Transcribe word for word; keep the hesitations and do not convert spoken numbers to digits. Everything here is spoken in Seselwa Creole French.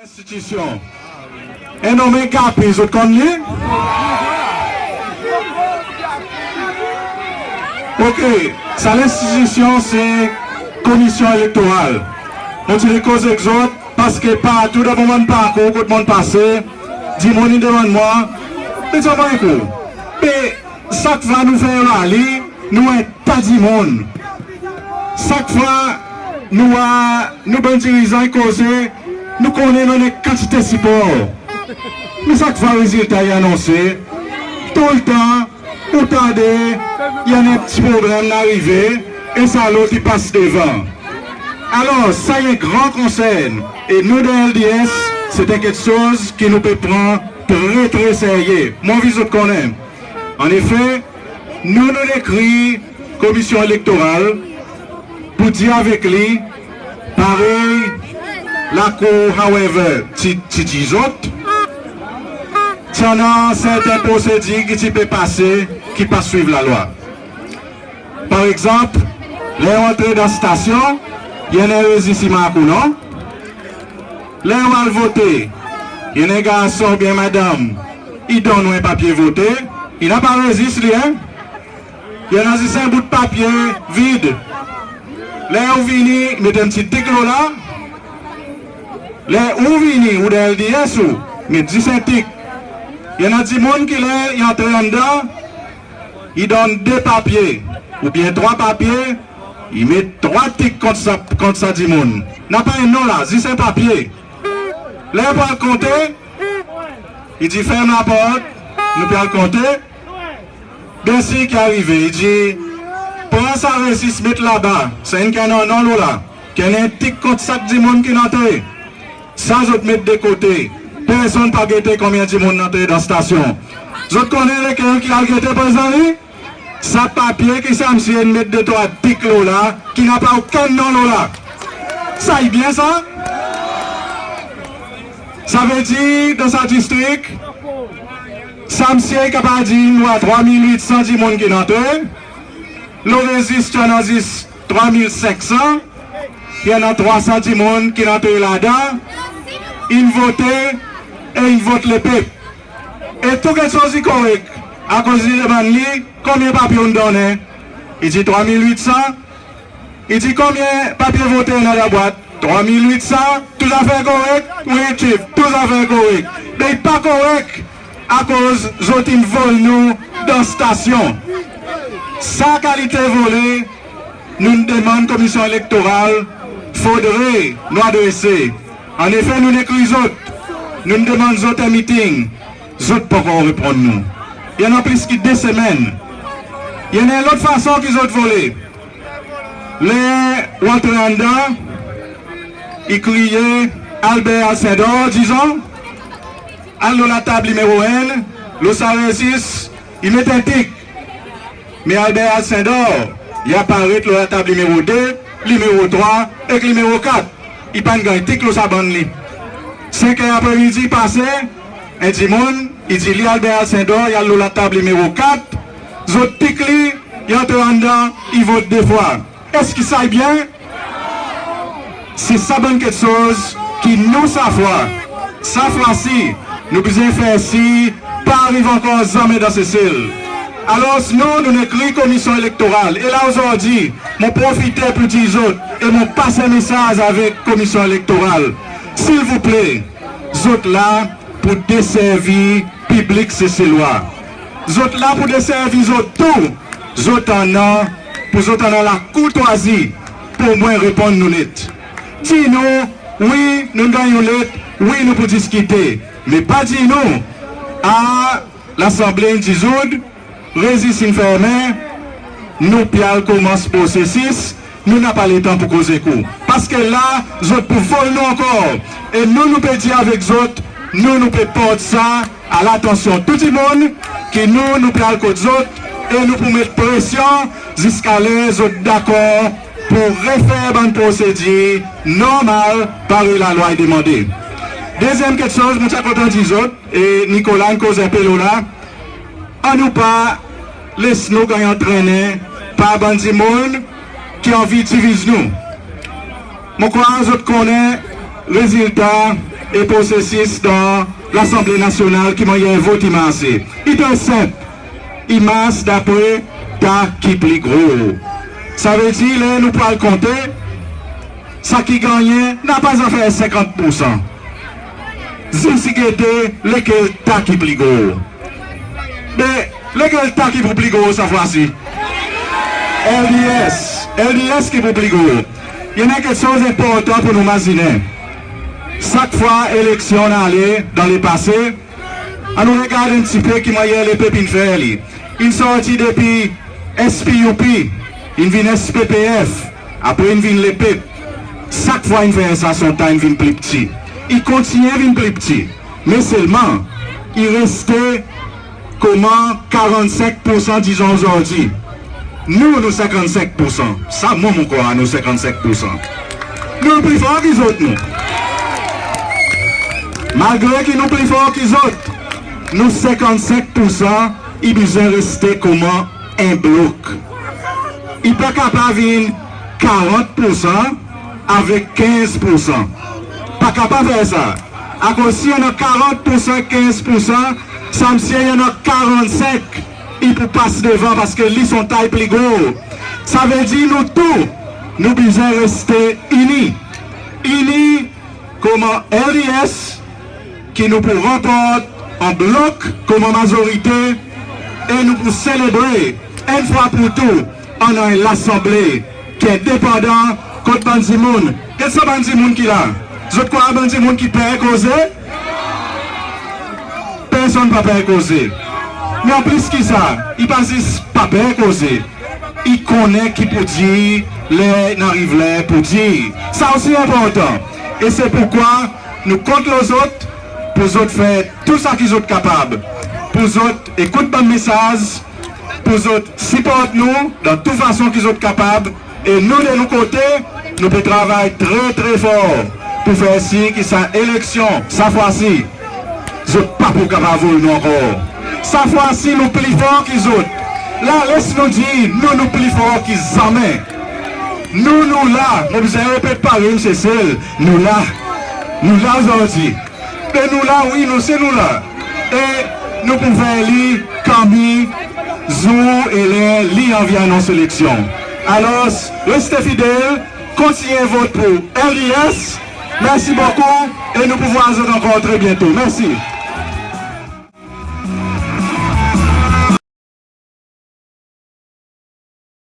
Lenstitisyon. En nonmen Gapi, zot konn li? OK, sa lenstitisyon se Komisyon Elektoral. Mon ti le koz ek zot, parski partou dan mon bann parkour kot mon'n pase, dimoun in demann mwan, me sa mwan ek ou. Me sak fwa nou fer rali, nou en ta dimoun. Sak fwa nou war nou bann dirizan i koze, nou konnen nou annan en kantite sipor. Me sak fwa rezilta i anonse, toultan ou tande i annan en pti problenm in arive, e sa lot i pas devan. Alor, sa i en gran konsern, e nou dan LDS, se en keksoz ki nou pe pran tre, tre serye. Mon anvi zot konnen. Annefe, nou, nou'n ekrir Komisyon Elektoral pour dir avek li, parey lakour, however, ti, ti dir zot, ti annan serten prosedir ki ti pe pase ki pa swiv lalwa. Par egzanp, ler ou antre dan stasyon, i annan en rezis i mark ou non. Ler ou al vote, i annan en garson oubyen madanm i donn ou en papye vote, i napa rezis li, en. I annan zis en bout papye vid. Ler ou vini, i met en pti tik lo la. Ler ou vini, ou dan LDS ou, met zis en tik. I annan dimoun ki ler i antre anndan, i donn de papye oubyen trwa papye, i met trwa tik kont sa, kont sa dimoun. Napa en non la, zis en papye. Ler pou al konte, i dir, ferm laport, nou pe al konte. Byen sir ki arive, i dir, pran sa rezis, met laba, sa enn ki annan non lo la, ki annan en tik kont sak dimoun ki'n antre. Sa zot met de kote. Personn pa gete konbyen dimoun antre dan stasyon. Zot konnen lekel ki al gete prezan li? Sa papye ki sa msye in met de trwa tik lo la, ki napa okenn non lo la. Sa i byen sa? Savedir dan sa distrik, sa msye i kapab dir nou annan trwa mil wit san dimoun ki'n antre. Lo rezis ti annan zis trwa mil senk san, i annan trwa san dimoun ki'n antre ladan, in vote e in vot lepep. E tou keksoz i korek, akoz i demann li konbyen papye ou'n donnen. I dir trwa mil wit san, i dir konbyen papye vote i annan dan bwat, trwa mil wit san, tou zafer korek? Wi, Chief, tou zafer korek. Me i pa korek, akoz zot in vol nou dan stasyon. Sa kalite vole, nou'n demann Komisyon Elektoral, fodre nou adrese. Annefe, nou'n ekrir zot, nou'n demann zot en miting, zot pa ankor reponn nou. I annan plis ki de semenn. I annan en lot fason ki zot vole. Ler ou antre anndan, i kriye Albert Alcindor, dizon, al lo latab nimero enn, lo sa rezis, i met en tik. Me Albert Alcindor, i aparet lo latab nimero de, nimero trwa ek nimero kat. I pa'n ganny tik lo sa bann li. Senk er apre midi pase, en dimoun i dir li Albert Alcindor i al lo latab nimero kat, zot tik li, i antre anndan, i vot de fwa. Eski sa i byen? Se sa bann keksoz ki nou, sa fwa, sa fwa si, nou bezwen fer sir pa ariv ankor zanmen dan Sesel. Alors nou, nou'n ekrir Komisyon Elektoral. E la ozordi, mon profite pour dir zot, e mon pas en mesaz avek Komisyon Elektoral. Silvouple, zot la pour deservi piblik Seselwa. Zot la pour deservi zot tou. Zot annan, pour zot annan lakourtwazi pour omwen reponn nou let. Dir nou, wi, nou'n ganny ou let, wi, nou pou diskite. Me pa dir nou, a, Lasanble in dizoud, rezis in fermen, nou pe al konmans prosesis, nou napa letan pour koz ek ou. Parski la, zot pou vol nou ankor. E nou, nou pe dir avek zot, nou, nou pe port sa a latansyon tou dimoun, ki nou, nou pe al kot zot, e nou pou met presyon ziska ler zot dakor pour refer bann prosedir normal, parey lalwa i demande. Dezyenm keksoz, mon ti a kontan dir zot, e Nicolas in koz en pe lo la, annou pa les nou ganny antrennen par bann dimoun ki anvi diviz nou. Mon krwar zot konnen rezilta e prosesis dan Lasanble Nasyonal ki mannyer vot i marse. I tre senp. I mars dapre ta ki pli gro. Savedir ler nou pou al konte, sa ki gannyen napa zafer senkant poursan. Zis i gete lekel ta ki pli gro. Be lekel ta ki pou pli gro sa fwa si? LDS. LDS ki pou pli gro. I annan keksoz enportan pour nou mazinen. Sak fwa eleksyon in ale dan lepase, annou regard en pti pe ki mannyer lepep in fer li. In sorti depi SPUP, in vin SPPF, apre in vin lepep. Sak fwa in fer sa, son ta in vin pli pti. I kontinyen vin pli pti. Me selman, i reste koman karannsenk poursan dizon ozordi. Nou, nou senkannsenk poursan. Sa mwan mon krwar, nou senkannsenk poursan. Nou pli for ki zot, nou. Malgre ki nou pli for ki zot, nou senkannsenk poursan i bezwen reste koman en blok. I pa kapab vin karant poursan avek kenz poursan. Pa kapab fer sa. Akoz si i annan karant poursan, kenz poursan, sa msye i annan karannsenk, i pou pas devan parski li son tay pli gro. Savedir nou tou, nou bezwen reste ini. Ini koman LDS, ki nou pou ranport an blok koman mazorite e nou pou selebre en fwa pour tou annan en Lasanble ki endepandan kot bann dimoun. Get sa bann dimoun ki la. Zot krwar bann dimoun ki per koze? Personn pa per koze. Me anplis ki sa, i pa zis pa per koze. I konnen ki pou dir ler in ariv ler pou dir. Sa osi enportan. E se pourkwa nou kont lo zot pour zot fer tou sa ki zot kapab, pour zot ekout bann mesaz, pour zot siport nou dan tou fason ki zot kapab. E nou, de nou kote, nou pe travay tre, tre for pour fer sir ki sa eleksyon, sa fwa si, zot pa pou kapab vol nou ankor. Sa fwa si nou pli for ki zot. La, les nou dir, nou, nou pli for ki zanmen. Nou, nou la. Mon bezwen repet parey Msye Sel, nou la. Nou la ozordi. E nou la, wi, nou se nou la. E nou pou fer li kan mem zour e ler li anvi anons eleksyon. Alors, reste fidel, kontinyen vot pour LDS. Mersi bokou e nou pou vwar zot ankor tre byento. Mersi.